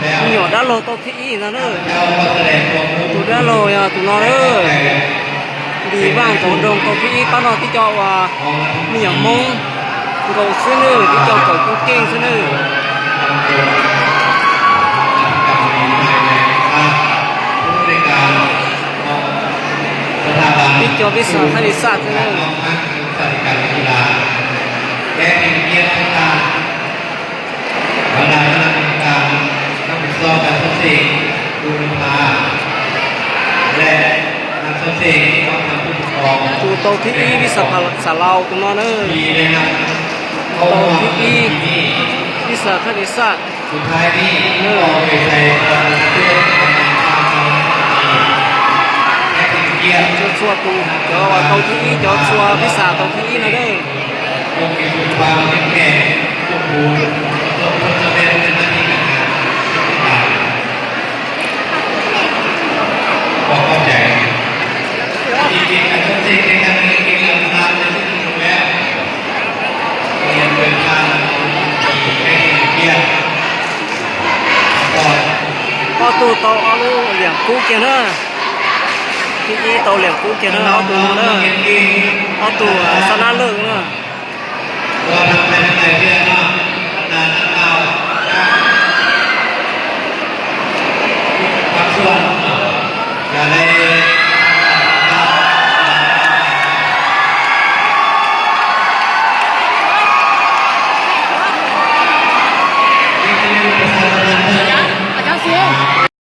Me nyuam dab laug tau thib ib no na. Tus dab laug yog tus no na. Npis Vaj Ntxoov Nroog tau thib ib pab no, tib co uas me nyuam Hmoob nkaus xwb na, tib co kawm kuj keej xwb na. Tib co pib xav thaj li xaj xwb na. Tus tau thib ib pib xav, xav Laus tus no na. Tau thib ib pib xav thaj li xaj. Txhua tus cov uas tau thib ib, cov txhua pib xav tau thib ib no na. Ob tug tau ob lub liam kub kiag na. Thib ib tau liam kub kiag na, ob tug no na. Ob tug xab